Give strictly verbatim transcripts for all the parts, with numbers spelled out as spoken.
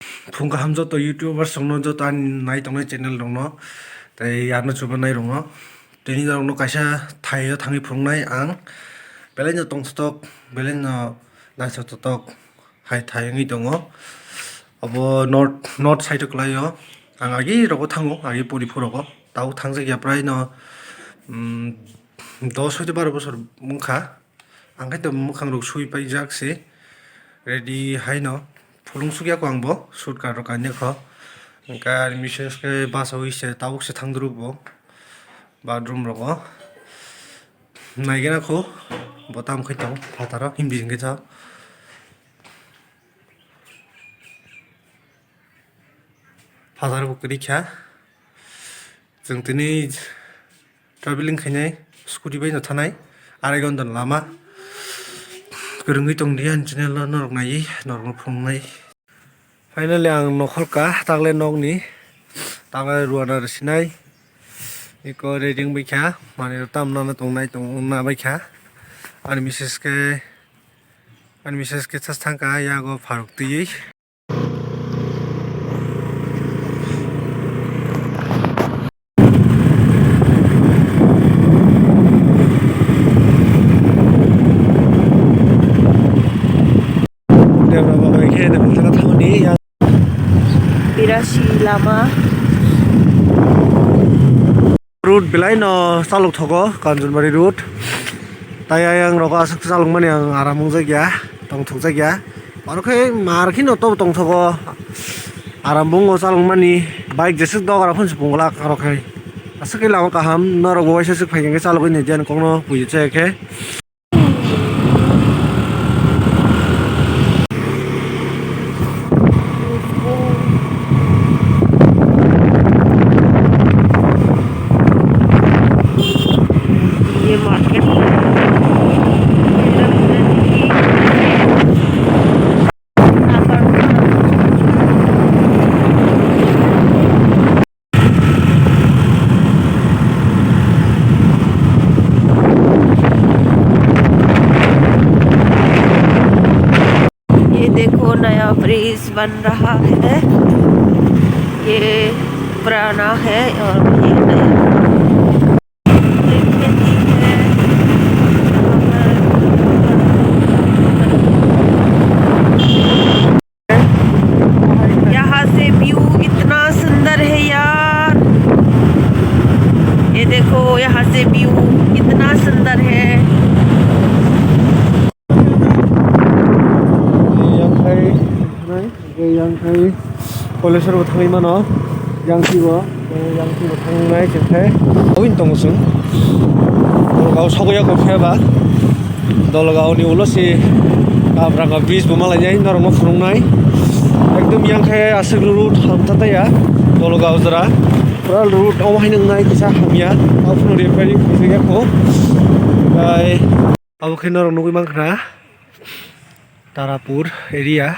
Phung kaham joto YouTubers rokno, joto ani nai tongnai channel rokno, tei ano chubanai rokno. Tini norokno kaisa thaio thangwi phunuknai ang. Belai no tongthok, belai no naithotok hai thai wngwi tongo. Obo north, north side o kwlaio. Ang agi rogo thango, agi pori phuru rogo. Tabuk thangjakya prai no, mm, dos hoite baro bosor wngkha. Ang khe to mwkhang rok sui paijak se, ready haino phulung sukya kho ang bo, suit rok kainwi kho. Hwnkhe ani misis khe bachaui se tabuk se thangdruk bo bathroom rogo. Naigena kho bo tamo khe tong phataro himdi hwnkhe tha. Phatar bo kwrwi kha. Chwng tini traveling khainai, scooty bai no thanai, arai gonda ni lama. Kwrwngwi tong di ani channel no norok naiwi, norok no phunuknai. Finally ang nokhol ka, takle nokni, takle ruana rwsinai. Eko ready wngbai kha, manwi rok tamna no tongnai tongna bai kha. Ani misis khe, ani misis khe sas thangka yago pharuk twiwi. Debra babai khe debra thangma thangmani yang. Birasi lama. Road belai no chalok thogo, Kanchonbari road. Tai ayang rogo aswk chalokmani ang aram wngjakya, tongthokjakya. Oro khe mar kheno tobo tongthogo, aram bo wngo chalokmani. Bike jeswk dogra phano se punglak oro khe. Aswk khe lama kaham, norok bo waisa swk phaikhe chalogwi naidiya kokno buicha khe. ये मार्केट है। ये देखो, नया ब्रिज बन रहा है। ये पुराना है और ये नया। यहाँ से व्यू इतना सुंदर है यार, ये देखो, यहाँ से व्यू इतना सुंदर है। Yang khai, yang khai, Kolesor bo thangwi mano, yang tibo, yang tibo thangnai chwng khai, oin tongo chwng, Dolgao sogwi ya kok khe ba, Dolgao ni ulo si Kabranga bridge bo malainai norokno phunuknai, ekdom yang khai aswk road hamtha taya, Dolgao jora, pura road omo hai nwngnai kisa hamya, ophuru repairing khaijak ya kho, tai. Obo khe norok nugwi mankha na Tarapur area,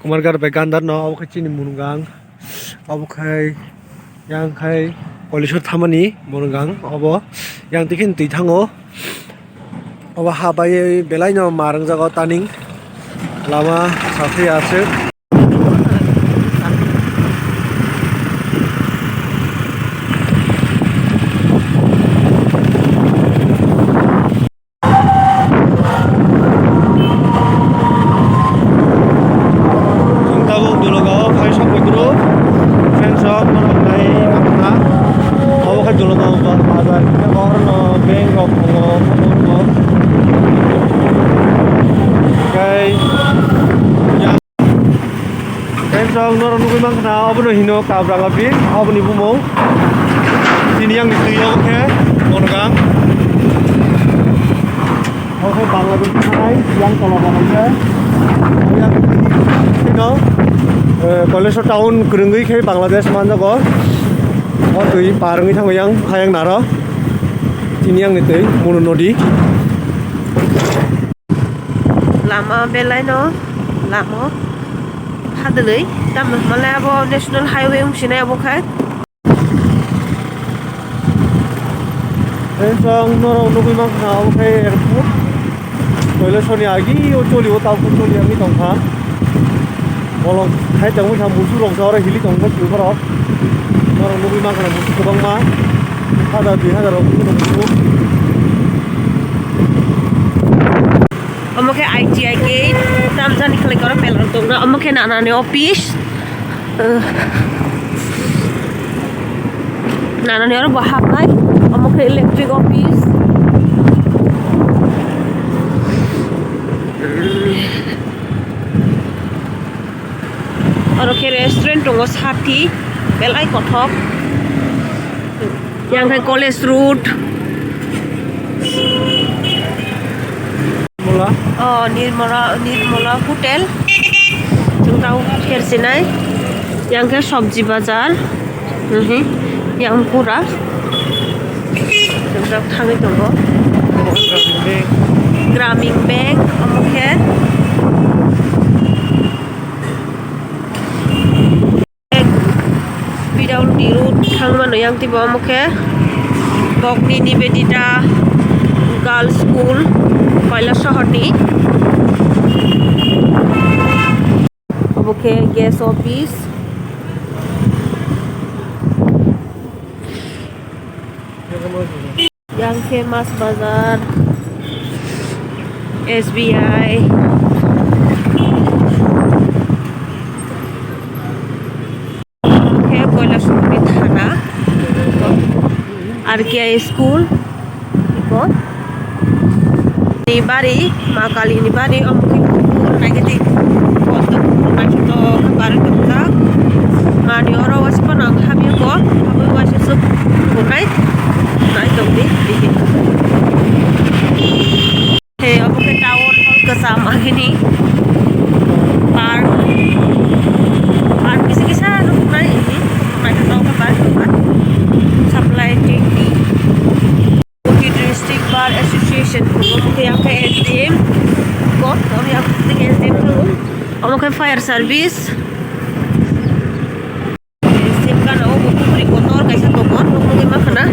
Kumarghat bai Gandar no, obo khe chini Murungang, obo khe yang khai Kolesor thamani Murungang, obo yang twi khe twi thango, obo ha bai belai no mar wngjago turning lama saphai aswk. Chwng tabuk Dologao phai sok bai duro, friends rok norok nai mankha. Obo khe Dologao ba-, bazar, hwnkhai bohrokno bank rok tongo, obo rok. Tei yang, friends rok norok nugwi mankha, obono hino Kabranga bridge, oboni bumung. Tini yang ni twi obo khe Murungang. Obo khe Bangladesh thangwi yang tola bahaikhe. Yang twi no, eh, Kolesor town kwrwngwi khe Bangladesh manjago. O twi par wngwi thango yang, ayang naro. Tini yang ni twi Munu nodi. Lama belai no, lama hadwlwi, tamni hwnba le abo national highway wng sinai abo khai. Tei chwng norok nugwi mankha, obo khe airport. Koilesor ni agi o choli o, tabuk choli wngwi tongkha. Bolong khai tongwi kha, musu rok sa oro hili tong kha, borok. Borok nugwi mankha na musu kwbangma. Hajar dui hajar rok nugwi tong musu. Omo khe I T I gate, tamjani khlai khe oro mela rok tongna. Omo khe nanani office. Nanani oro bo habnai. Omo khe electric office. Oro khe restaurant tongo, sati belai kothok. Yang khe college road. Nirmala. Oh, Nirmala, Nirmala Hotel. Chwng tao phersinai. Yang khe sabji bazar. Mhm. Yang pura. Chwng tao thangwi tongo. Gramin Bank, omo khe. P W D road thangmano yang twibo omo khe Bokni Nivedita Girls School, Kailasahar ni. Obo khe gas office. Yang khe Mas Bazar, S B I. Khe Kailasahar ni thana, R K I school. Iko ni bari, Ma Kali ni bari, omo khe kuphur naikhe tei kotor kuphur naithotok khe barwi tongkha. Mani oro waisa phano ang habwi kho, habwi waisa swk kuphur nai, nai tongdi, dihi. He, omo khe town hall kwcham agini park, park kisa kisa nuknai, naithotok khe barwi tongkha. Supply twenty. Kuki District Bar Association, omo khe yang khe S D M, ko, omo yang khe S D M tongo. Omo khe fire service. Same gana o bo pukri kotor kaisa tongo, nukmani makhana.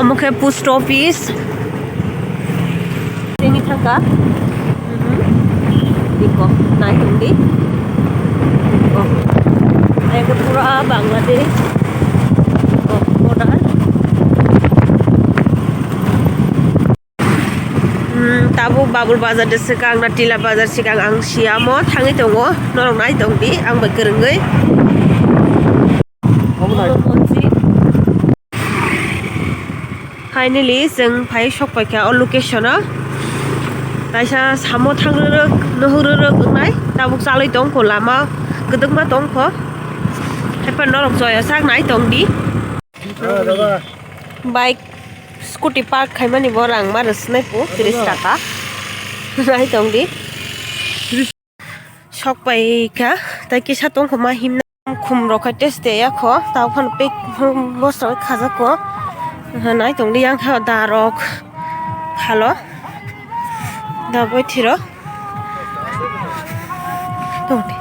Omo khe post office. Tini thangka. Mhm. Iko, nai tongdi. Iko. Ayang khe pura Bangladesh. Iko, border. Hmm, tabuk Babul Bazar de swkang na Tila Bazar swkang ang siyamo thangwi tongo. Norok nai tongdi, ang bai kwrwngwi. Finally, chwng phai sok paikha o location o. Kaisa samo thangrwrwk, nuhurwrwk wngnai. Tabuk chalwi tongkho lama, kwdwkma tongkho. Haiphano norok joya sak nai tongdi. Bike, scooty park khaimani bo rang ma rwsnai po, tris taka. Nai tongdi. Sok pai kha, tai kisa tongkho ma himna. Khum rok khai teste ya kho, tao phano pek bosra khajak kho. Nai tongdi yang kha da rok. Phalo. Da boi thiro. Tongdi.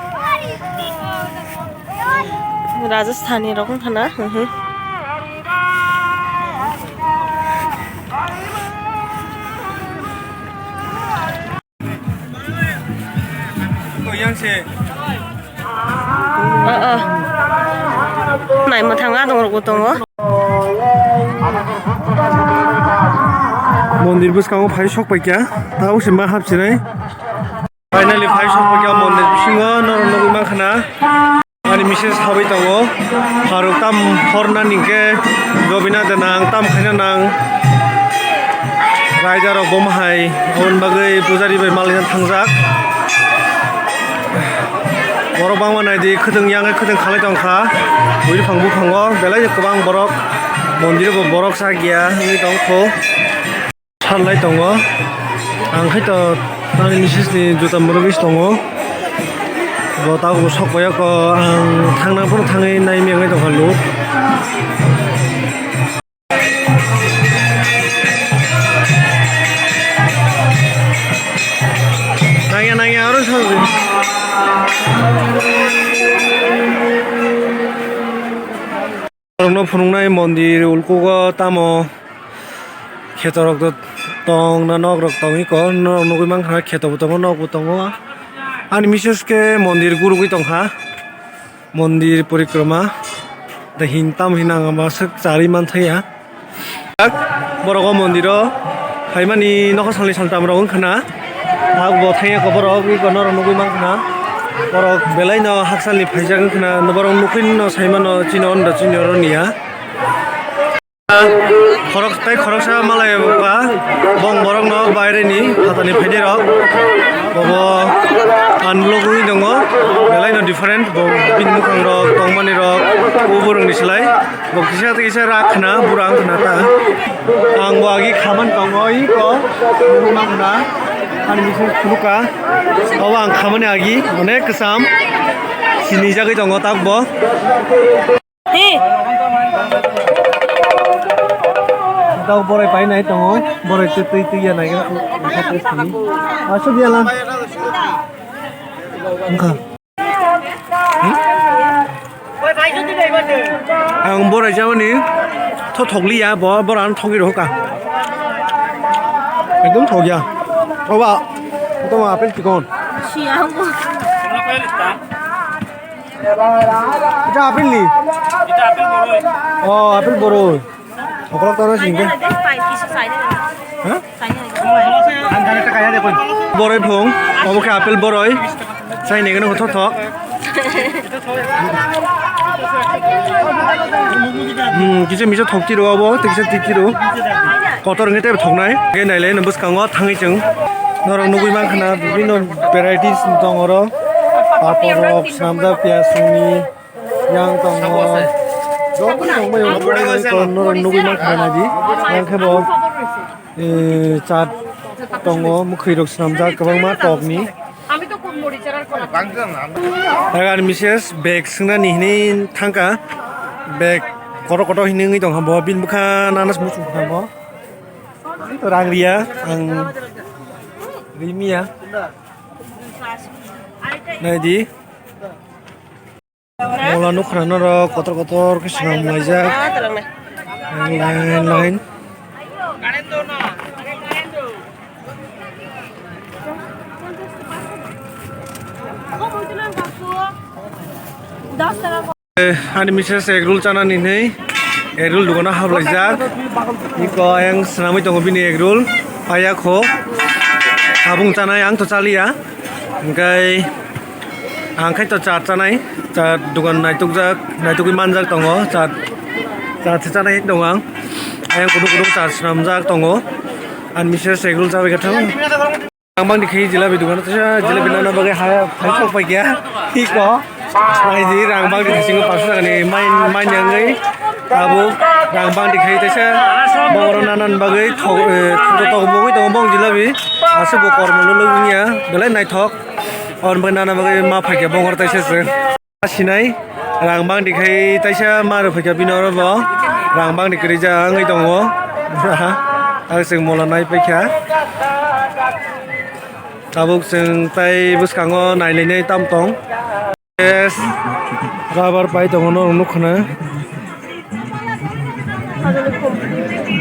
Rajasthani rok wngkha na? Mhm. Yang se. Ah, ah. Nai mwthang adong rok bo tongo. Mondir bwskango phai sok paikha, tao se ma hapsinai. Finally phai sok paikha mondir bisingo, norok nugwi mankha na. Ani misses habwi tongo, harok tam horna ningkhe jobina de nang, tam khaina nang. Raida rok bo mahai, aboni bagwi pujari bai malaina thangjak. Borok bangma naidi, khwtwng yang khwtwng khalai tongkha. Buiphang buphango belai kwbang borok, mondir bo borok chak ya wngwi tongkho. Salai tongo. Ang khai to ani misses ni juta mwrwgwi tongo. Bo tabuk bo sok bai o ko ang thangna phano thangwi nai miyang nai tongkha loh. Nangya nangya oro sal di. Norokno phunuknai mondir ulkugo tamo khetorok tong na nokrok tongwi kok norok nugwi mankha kheto bo tongo nok bo tongo. Ani misis khe mondir gurugwi tongkha, mondir porikroma da hin tam hin ang ma swk charwi manthaya. Borok o mondiro phaimani nokha salni saltam rok wngkha na, hakbo thangya khe borok eko norok nugwi mankha na, borok belai no haksalni phaijak wngkha na, borok nukgwi no sai mano chini ono chini oro niya. Khorok tei khoroksa malai ba bong borok no baire ni phatani phainai rok bobo unblock wngwi tongo, belai no different bo bini mukhang rok tongmani rok o borok ni slai bo kisa tei kisa rak khna bura wng khna ta ang bo agi khamani tongo iko ma khna ani bising khuluka obo ang khamani agi onek kwcham sinijagwi tongo tak bo. He. Dau borai pai nai tongo, borai twi twi twi ya nai ga. Asuk ya la. Wngkha. Ang borai jabani tho thokliya, bo borai ang thokli rohka. Ekdom thokya. Oba, toma apel chikon. Siya ko. Ita apil ni? Ita apil boroi. Oh, apil boroi. Okolog toro sing ke? Hah? Boroi phung. Obo khe apil boroi. Sai ni gano thok thok. Hmm, kisa misa thok tiro obo, kisa titiro. Kotor ngi tei thoknai. Ge nailai no bwskango thangwi chwng. Norok nugwi mankha na bibino varieties tong oro. Papor rok, swnamjak piyaj songni. Yang tongo. Joto tongbai, norok nugwi mankha na di. Yang khe bo, eh, chat tongo, mwkhwi rok swnamjak kwbangma tokni. Aro ani misis bag swngnani hinwi thangkha. Bag kotor kotor hinwi wngwi tongkha bo. Bini bwkha nanas muchung kha bo. Rang riya, ang rimiya. Naidi. Mola nukha norok kotor kotor khe swnam laijak. Line line. Eh, ani misis egg roll chanani hinwi egg roll dogano hablaijak. Iko ayang swnamwi tongo bini egg roll. Paya kho. Tabung chanai ang to chaliya. Hingkai ang khai to chat chanai, chat dogan naitukjak, naitugwi manjak tongo, chat, chat se chanai tongo ang. Ayang kudu kudu chat swnamjak tongo. Ani misis egg roll chabai khe thang. Rang bangdi khai jilabi dogan, tesa jilabi nana bagwi ha phai sok pai kya. Hiko. Naidi rang bangdi bisingo paso sakani mai, mai nangwi. Tabuk rang bangdi khai tesa bongoro nana bagwi thok, eh, thok, thok, bongwi tongo bong jilabi. Aswk bo kormo lolo wngya, belai naithok. Aboni bagwi nana bagwi ma phaikha bongor taisa se. Sinai rang bangdi khai taisa ma rw phaikha bini oro bo rang bangdi kwrwi ja wngwi tongo. Ang chwng mola nai paikha. Tabuk chwng tai bwskango nailainai tam tong. Yes, rubber pai tongo norok nukha na.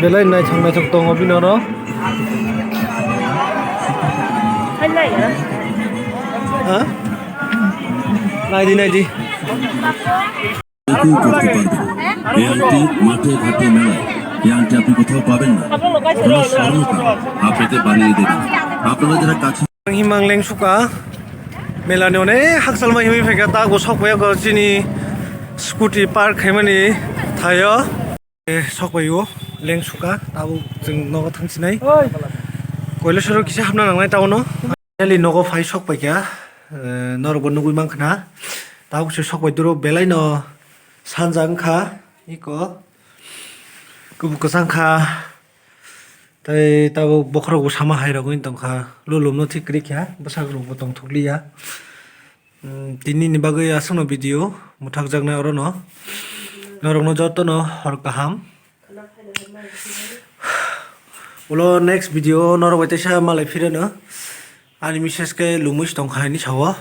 Belai naithok naithok tongo bini oro. Ha? Naidi, naidi. কেউ করতে পারবে না। এই আংটি মাঠে ঘাটে মেলায়, এই আংটি আপনি কোথাও পাবেন না। আমরা স্বর্ণকার আপনাকে বানিয়ে দেবেন। আপনারা যারা কাছে Himang lengsuka melani onek hakchalma himwi phaikha, ta bo sok phaikha chini scooty park khaimani thaio. Eh, sok bai o, leng suka, tabuk chwng nogo thang sinai. Koilesoro kisa hapna nangnai tauno. Finally nogo phai sok pai kha, eh, norokbo nugui mankha na. Tabuk se sok bai duro belai no sanja wngkha, iko kubuk kwchang kha. Tei tabuk bokhorok bo sama hai rogwi tongkha, lulumno thik kwrwi kha, bwsarok bo tongthok liya. Hmm, tini ni bagwi aswkno video mwthakjaknai orono. Norokno jotono hor kaham. Ulo next video norok bai teisa malai phireno. Ani message khe lumui se tongkha hinwi sao.